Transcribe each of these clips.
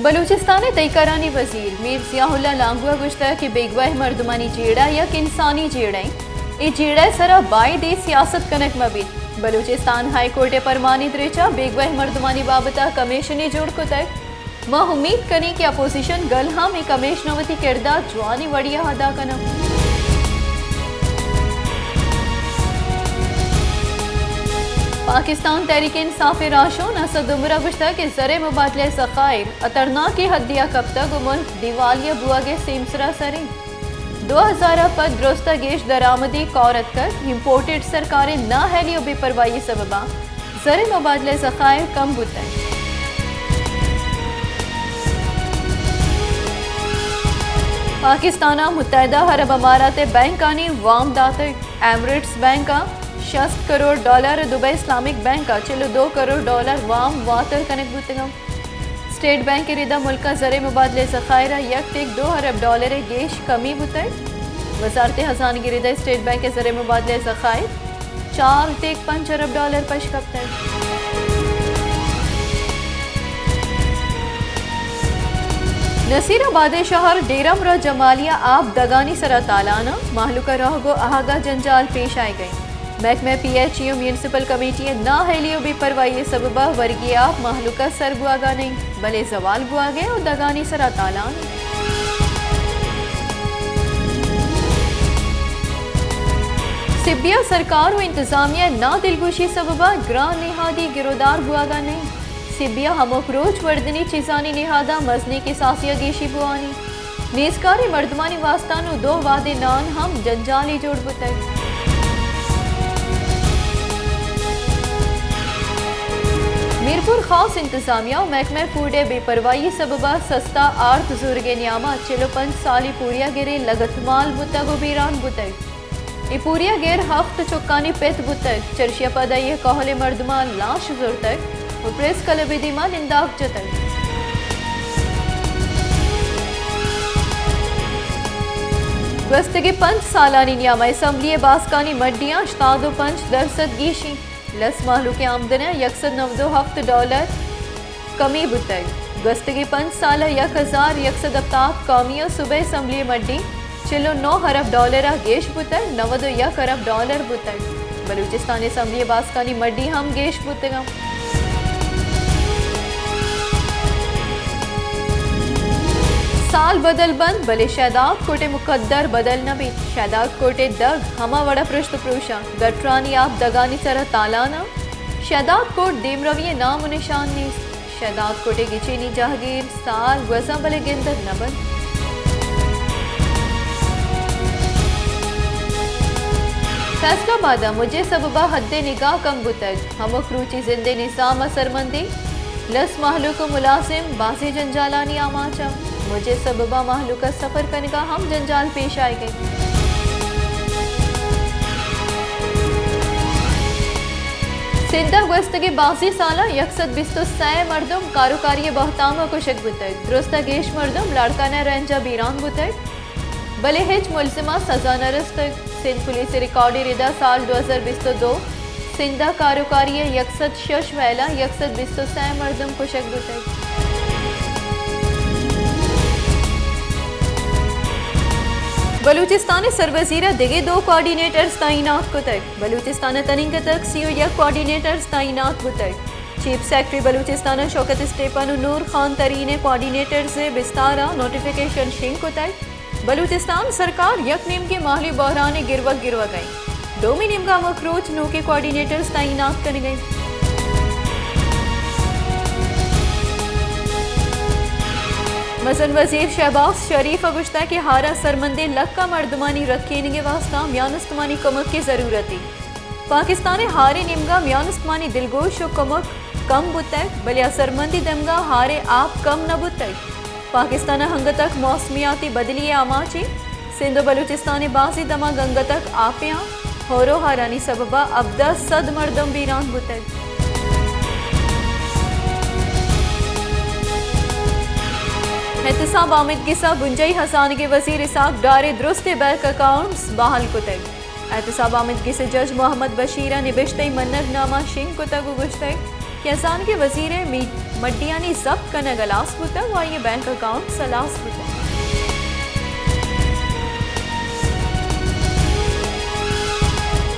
بلوچستان ءِ تہی کارانی وزیر میر ضیاء اللہ لانگو ءَ گوشتگ کہ بیگواہ مردمانی جیڑہ یک انسانی جیڑہ اِنت، اے جیڑہ ءِ سرا بائدیں سیاست کنگ مہ بیت۔ بلوچستان ہائی کورٹ ءِ پرمان ءِ دریچ ءَ بیگواہ مردمانی بابت ءَ کمیشنے جوڑ کتگ۔ ما امیت کنیں کہ اپوزیشن گل ہم اے کمیشن ءَ وتی کردار جوانیں وڑے ءَ ادا کناں۔ پاکستان تحریک انصاف ءِ راہشون اسد عمر ءَ گوشتگ کہ زر ءِ مبادلہ ءِ ذخائر خطرناکیں حدے ءَ کپتگ ءُ ملک دیوالیہ بوہگ ءِ سیمسر ءَ سر اِنت۔ دو ہزار ءَ پد درست ءَ گیش درآمدی کور اتکگ، امپورٹڈ سرکار ءِ نااہلی ءُ بے پرواہی ءِ سبب ءَ زر ءِ مبادلہ ءِ ذخائر کم بوتگ۔ پاکستان ءَ متحدہ عرب امارات ءِ بینکانی وام داتگ۔ ایمریٹس بینک ءَ شست کروڑ ڈالر ءُ دبئی اسلامک بینک ءَ چل ءُ دو کروڑ ڈالر وام واتر کنگ بوتگ اَنت۔ اسٹیٹ بینک ءِ ردا ملک ءَ زر ءِ مبادلہ ءِ ذخائر ءَ یک ٹیک دو ارب ڈالر ءِ گیش کمی بوتگ۔ وزارت خزانگی ءِ ردا اسٹیٹ بینک ءِ زر ءِ مبادلہ ءِ ذخائر چار ٹیک پنچ ارب ڈالر پش کپتگ۔ نصیر آباد ءِ شہر ڈیرہ مراد جمالی ءَ آپ دگانی سرا تالان اَنت، مہلوک ءَ رہگ ءُ آہگ ءَ جنجال پیش آیگ ءَ اِنت۔ محکمہ پی ایچ ای ءُ میونسپل کمیٹی ءِ نااہلی ءُ بے پرواہی ءِ سبب ءَ ورگی آپ مہلوک ءَ سر بوہگ ءَ نہ اِنت، بلے زوال بوہگ ءَ اِنت ءُ دگانی سرا تالان اِنت۔ سبی ءَ سرکار ءُ انتظامیہ ءِ نادلگوشی ءِ سبب ءَ گران نہادی گرودار بوہگ ءَ نہ اِنت۔ سبی ءَ ہمک روچ وردنی چیزانی نہاد ءَ مزنیں کساسے ءَ گیشی بوان اِنت۔ نیزگاریں مردمانی واستہ نوں دو وہدے نان ہم جنجالے جوڑ بوتگ۔ میرپور خاص انتظامیہ ءُ محکمہ فوڈ ءِ بے پرواہی ءِ سبب ءَ سستا آرت زورگ ءِ نیام ءَ چل ءُ پنچ سالی پوریاگرے لگتمال بوتگ ءُ بیران بوتگ۔ اے پوریاگر ہفت چکانی پت بوتگ۔ چرشی ءَ پد آئی ءِ کہول ءِ مردماں لاش زرتگ ءُ پریس کلب ءِ دیما ننداک جتگ۔ گوستگیں پنچ سالانی نیام ءَ اسمبلی ءِ باسکانی مڈیاں ہشتاد ءُ پنچ درسد گیشی، لس مہلوک ءِ آمدن ءَ یک سد نود ءُ ہفت ڈالر کمی بوتگ۔ گوستگیں پنچ سال ءَ یک ہزار یک سد ہپتاد قومی ءُ صوبہ اسمبلی ءِ مڈی چل ءُ نو ارب ڈالر ءَ گیش بوتگ، نود ءُ یک ارب ڈالر بوتگ۔ بلوچستان اسمبلی ءِ باسکانی مڈی ہم گیش بوتگ اَنت۔ سال بدل بنت، بلے شہداد کوٹ ءِ مقدر بدل نہ بیت۔ شہداد کوٹ ءِ دگ ہما وڑ ءَ پرشت ءُ پروش اَنت۔ گٹرانی آپ دگانی سر ءَ تالان اَنت۔ شہداد کوٹ ءِ دیمروی ءِ نام ءُ نشان نیست۔ شہداد کوٹ ءِ گچینی جہگیر سال گوزاں بلے گندگ نہ بنت۔ فیصل آباد ءَ مج ءِ سبب ءَ حد ءِ نگاہ کم بوتگ۔ ہمک روچی زند ءِ نظام ءَ سرمندی، لس مہلوک ءُ ملازم بازیں جنجالانی آماچ اَنت۔ مج ءِ سبب ءَ مہلوک ءَ سفر کنگ ءَ ہم جنجال پیش آیگ ءَ اِنت۔ سندھ ءَ گوستگیں بازیں سالاں یک سد بیست ءُ سئے مردم کاروکاری ءِ بہتام ءَ کشگ بوتگ۔ درست ءَ گیش مردم لاڑکانہ رینج ءَ بیران بوتگ، بلے ہچ ملزم ءَ سزا نہ رستگ۔ سندھ پولیس ءِ ریکارڈ ءِ ردا سال دو ہزار بیست ءُ دو سندھ ءَ کاروکاری ءِ یک سد شش ویل ءَ یک سد بیست ءُ سئے مردم کشگ بوتگ۔ بلوچستان ءِ سروزیر ءَ دگہ دو کوآرڈینیٹرز تعینات کتگ۔ بلوچستان ءَ تنینگتگ سی ءُ یک کوآرڈینیٹرز تعینات بوتگ۔ چیف سیکرٹری بلوچستان ءَ شوکت اسٹیپن ءُ نور خان ترین ءِ کوآرڈینیٹرز ءِ بستار ءَ نوٹیفکیشن شنگ کتگ۔ بلوچستان سرکار یک نیمگے مالی بحران ءِ گروک گروگ ءَ اِنت۔ دومی نیمگ ءَ ہمک روچ نوکیں کوآرڈینیٹرز تعینات کنگ ءَ اِنت۔ مزن وزیر شہباز شریف ءَ گوشتگ کہ ہارا سرمندیں لکاں مردمانی رکینگ ءِ واستہ میان استمانی کمک ءِ ضرورت اِنت۔ پاکستان ءِ ہاریں نیمگ ءَ میان استمانی دلگوش ءُ کمک کم بوتگ، بلے آ سرمندی دیمگ ءَ ہار ءِ آپ کم نہ بوتگ۔ پاکستان ءَ انگت تک موسمیاتی بدلی ءِ آماچ اِنت۔ سندھ ءُ بلوچستان ءِ بازیں دمگ انگت تک آپیں اَنت۔ ہور ءُ ہارانی سبب ءَ ہبدہ سد مردم بیران بوتگ۔ احتساب آمدگس ءَ بنجاہی ہزانگ ءِ وزیر اسحاق ڈار ءِ درستیں بینک اکاؤنٹس بحال کتگ۔ احتساب آمدگس ءِ جج محمد بشیر ءَ نبشتہی منگ نامہ شنگ کتگ ءُ گوشتگ، کسانگی وزیر ءِ می-، مڈیانی ضبط کنگ ہلاس بوتگ ءُ آئی ءِ بینک اکاؤنٹس ہلاس بوتگ۔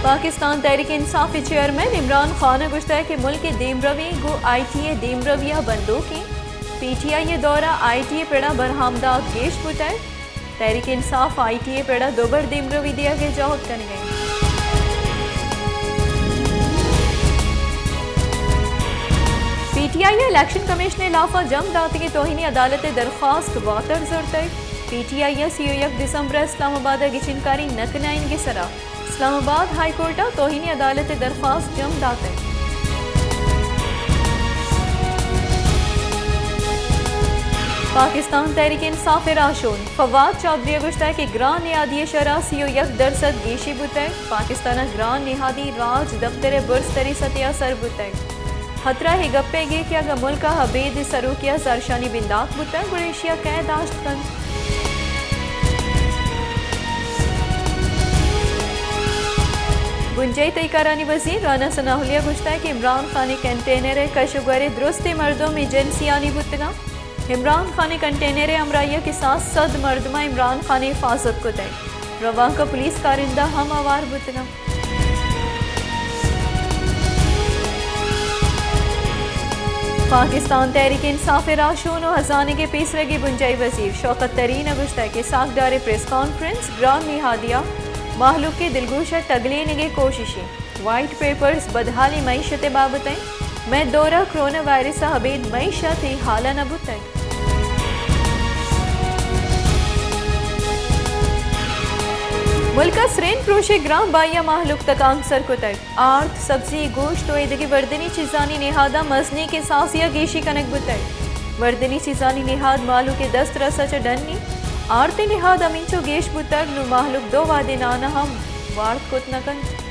پاکستان تحریک انصاف ءِ چیئرمین عمران خان ءَ گوشتگ کہ ملک ءِ دیمروی گوں آئی ٹی ءِ دیمروی ءَ بندوک اِنت۔ پی ٹی آئی ءِ دور ءَ آئی ٹی ءِ پڑ ءَ برآمدات گیش بوتگ۔ تحریک انصاف آئی ٹی ءِ پڑ ءَ دوبر دیمروی دیگ ءِ جہد کنگ ءَ اِنت۔ پی ٹی آئی ءَ الیکشن کمیشن ءِ لاف ءَ جنگ داتگیں توہین عدالت ءِ درخواست واتر زرتگ۔ پی ٹی آئی ءَ سی ءُ یک دسمبر ءَ اسلام آباد ءَ گچینکاری نہ کنائینگ ءِ سرا اسلام آباد ہائی کورٹ ءَ توہین عدالت ءِ درخواست جم داتگ۔ پاکستان تحریک انصاف ءِ راہشون فواد چوہدری ءَ گوشتگ کہ گران نہادی ءِ شرح سی ءُ یک درسد گیشی بوتگ۔ پاکستان ءَ گران نہادی راج دپتر ءِ برز تریں سطح ءَ سر بوتگ۔ ہترہ اے گپ ءِ گے کہ اگاں ملک ءَ ابید سروکی ءَ زہرشانی بندات بوتگ، گڑا ایشی ءَ کئے داشت کنت؟ بنجاہی تہی کارانی وزیر رانا ثناء اللہ ءَ گوشتگ کہ عمران خان ءِ کنٹینر ءِ کش ءُ گور ءِ درستیں مردم ایجنسیانی بوتگ اَنت۔ عمران خان ءِ کنٹینر ءِ ہمراہی ءَ کساس سد مردماں عمران خان ءِ حفاظت کتگ۔ روانک ءَ پولیس کارندہ ہم ہوار بوتگ اَنت۔ پاکستان تحریک انصاف ءِ راہشون ءُ ہزانگ ءِ پیسرگی بنجاہی وزیر شوکت ترین ءَ گوشتگ کہ ساکڈار ءِ پریس کانفرنس گران نہادی ءَ مہلوک ءِ دلگوش ءَ ٹگلینگ ءِ کوششے۔ وائٹ پیپرز بدحالیں معیشت ءِ بابت اِنت۔ مئے دور ءَ کرونا وائرس ءَ ابید معیشت اے حال ءَ نہ بوتگ۔ ملک ءَ سرین پروش ءِ گران بہائی ءَ مہلوک تکانک سر کتگ۔ آرت، سبزی، گوشت ءُ ایدگہ وردنی چیزانی نہاداں مزنیں کساسے ءَ گیشی کنگ بوتگ۔ وردنی چیزانی نہاد مہلوک ءِ دست رس ءَ چہ ڈنی۔ آرت ءِ نہاد ہمینچو گیش بوتگ، نوں مہلوک دو وہدے نان ءَ ہم وارت کت نہ کنت۔